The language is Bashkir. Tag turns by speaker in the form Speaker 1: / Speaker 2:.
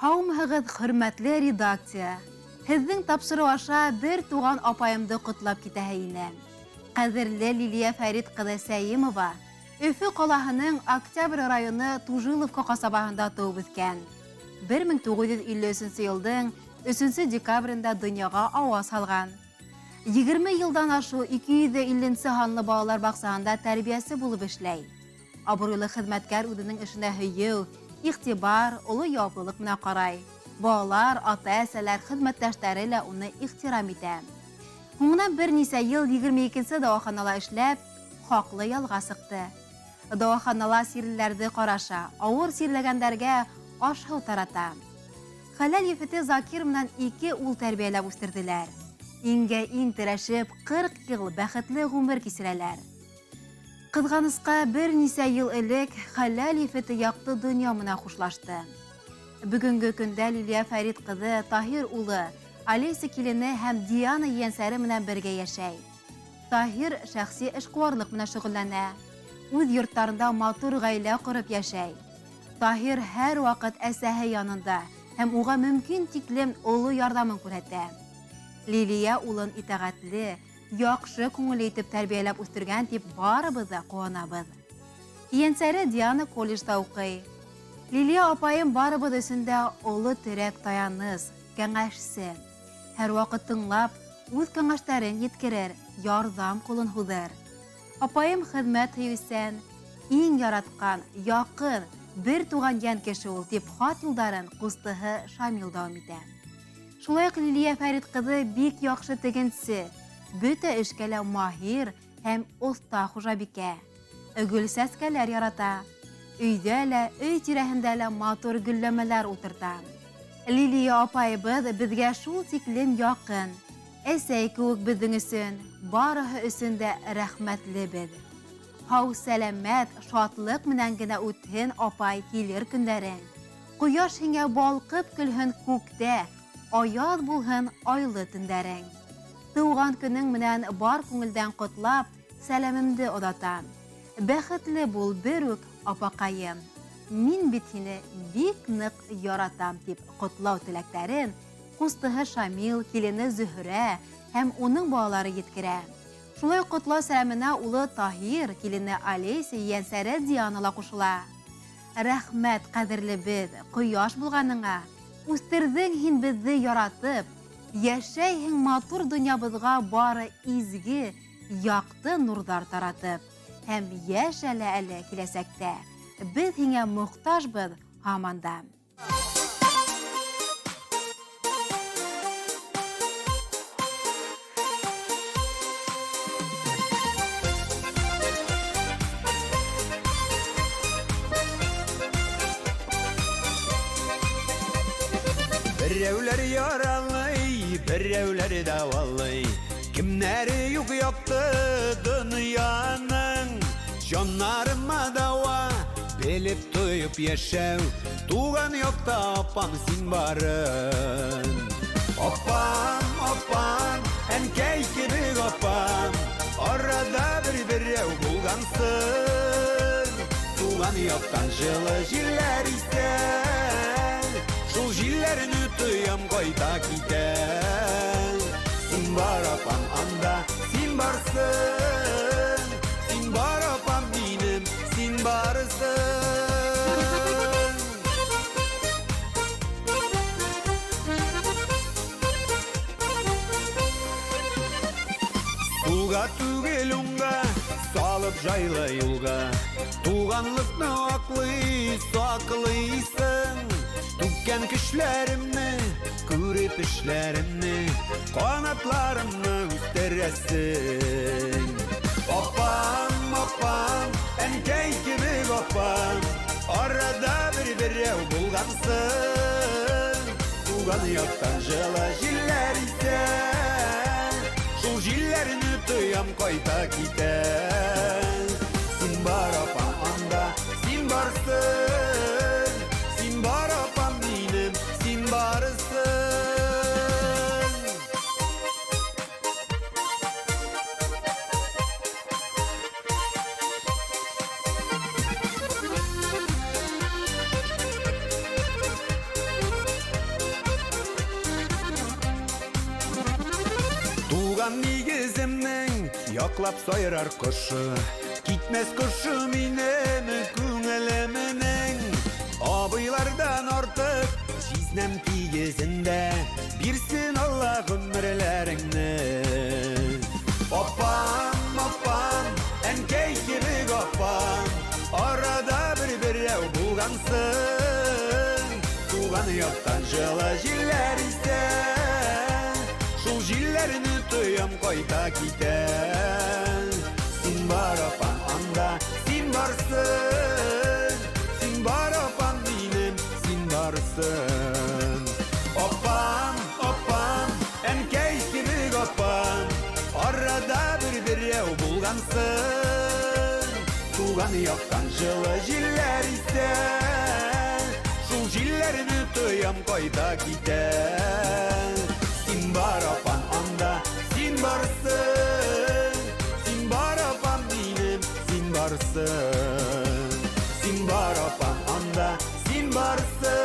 Speaker 1: Һаумыһығыҙ, хөрмәтле редакция! Һеҙҙең тапшырыу аша бер туған апайымды ҡотлап китәһе ине. Ҡәҙерле Лилиә Фәрит ҡыҙы Сәйемова Өфө ҡалаһының Октябрь районы Тужиловка ҡасабаһында тыуып үҫкән. 1953 йылдың 3 декабрендә донъяға ауаз һалған. 20 йылдан ашыу 250 нсе һанлы балалар баҡсаһында тәрбиәсе булып эшләй. Абруйлы хеҙмәткәр үҙенең эшенә һөйөү, иғтибар, оло яуаплылыҡ менән ҡарай. Балалар, ата-әсәләр, хеҙмәттәштәре лә уны ихтирам итә. Һуңынан бер нисә йыл 22 нсе дауаханала эшләп, хаҡлы ялға сыҡты. Дауаханала сирлеләрҙе ҡараша, ауыр сирләгәндәргә аш-һыу тарата. Хәләл ефете Закир менән ике ул тәрбиәләп үҫтерҙеләр. Иңгә-иң терәшеп, 40 йыл бәхетле ғүмер кисерәләр. Ҡыҙғанысҡа, бер нисә йыл элек хәләл ефете якты донъя менән хушлашты. Бөгөнгө көндә Лилиә Фәрит ҡыҙы Таһир улы, Олеся килене һәм Диана ейәнсәре менән бергә йәшәй. Таһир шәхси эшҡыуарлыҡ менән шөғөлләнә. Үҙ йорттарында матур ғаилә ҡороп йәшәй. Таһир һәрваҡыт әсәһе янында һәм уға мөмкин тиклем оло ярҙамын күрһәтә. Лилия улын итәгатьле, яҡшы күңелле итеп тәрбиәләп үҫтергән дип барыбыҙ ҙа ҡыуанабыҙ. Ейәнсәре Диана колледжда уҡый. Лилия апайым барыбыҙ өсөн дә оло терәк, таяныс, кәңәшсе. Һәрваҡыт тыңлап, үҙ кәңәштәрен еткерер, ярҙам ҡулын һуҙыр. Апайым хеҙмәт һөйөүсән, иң яратҡан, яҡын, бер туған йән кеше ул, дип хат юлдарын ҡустыһы Шамил дауам итә. Шулай уҡ Лилиә Фәрит ҡыҙы бик яҡшы тегенсе, бөтә эшкә лә маһир һәм оҫта хужабикә. Гөл сәскәләр ярата. Өйҙә лә, өй тирәһендә лә матур гөлләмәләр ултырта. Лилия апайыбыҙ беҙгә шул тиклем яҡын. Әсәй кеүек беҙҙең өсөн, барыһы өсөн дә рәхмәтлебеҙ. Һау-сәләмәт, шатлыҡ менән генә үтһен апай килер көндәрең. Ҡояш һиңә балҡып көлһөн күктә, Аяҙ булһын айлы төндәрең. Тыуған көнөң менән бар күңелдән ҡотлап, Сәләмемде оҙатам. Бәхетле бул бер үк, апаҡайым. Мин бит һине бик ныҡ яратам, дип ҡотлау теләктәрен ҡустыһы Шамил, килене Зөһрә һәм уның балалары еткерә. Шулай уҡ ҡотлау сәләменә улы Таһир, килене Олеся, ейәнсәре Диана ла ҡушыла. Рәхмәт, ҡәҙерлебеҙ, ҡояш булғаныңа, Үҫтерҙең һин беҙҙе яратып, Йәшәйһең матур донъябыҙға бары изге, якты нурҙар таратып. Һәм йәш әле әле киләсәктә, Беҙ һиңә мохтажбыҙ һаман да.
Speaker 2: Берәүләр яралый, берәүләр дәвалый. Кемнәре юк якты дөньяның. Җаннарыма дәва, белеп тоеп яшәү. Туган якта апам син барын. Апам, апам, әнкәй кебек апам, арада бер берәү булгансың. Туган яктан җылы җилләр исә, шул җилләрне тоям кайта китә. Син бар апам анда, син барсың, син бар апам минем, син барсың. Сулга түгел уңга, салып җайлы юлга. Туганлыкны аклый, саклыйсың. Түккән көчләремне, күреп эшләремне, канатларымны үстерәсең. Апам, апам, әнкәй кебек апам, арада бер берәү булгансың. Туган яктан җылы җилләр исә, шул җилләрне тоям кайта китә. Син бар апам анда, син барсың, син бар апам минем, син барсың. Туған нигеземнең яҡлап сайрар ҡошо, Китмәҫ ҡошо минем күңелемнең. Абыйларҙан артыҡ җизнәм кигезендә, Бирсен Алла ғүмерләреңне. Апам, апам, әнкәй кебек апам, Арада бер берәү булгансың. Туған яҡтан җылы җилләр исә, Шул җилләрне тоям ҡайта китә. Син бар, апам, анда, син барсың, Син бар, апам, минем, син барсың. Апам, апам, әнкәй кебек апам, Арада бер берәү булгансың. Туған яҡтан җылы җилләр исә, Шул җилләрне тоям ҡайта китә. Син бар, апам, анда, син барсың, Син бар, апам, минем, син барсың. Син бар, апам, анда, син барсың.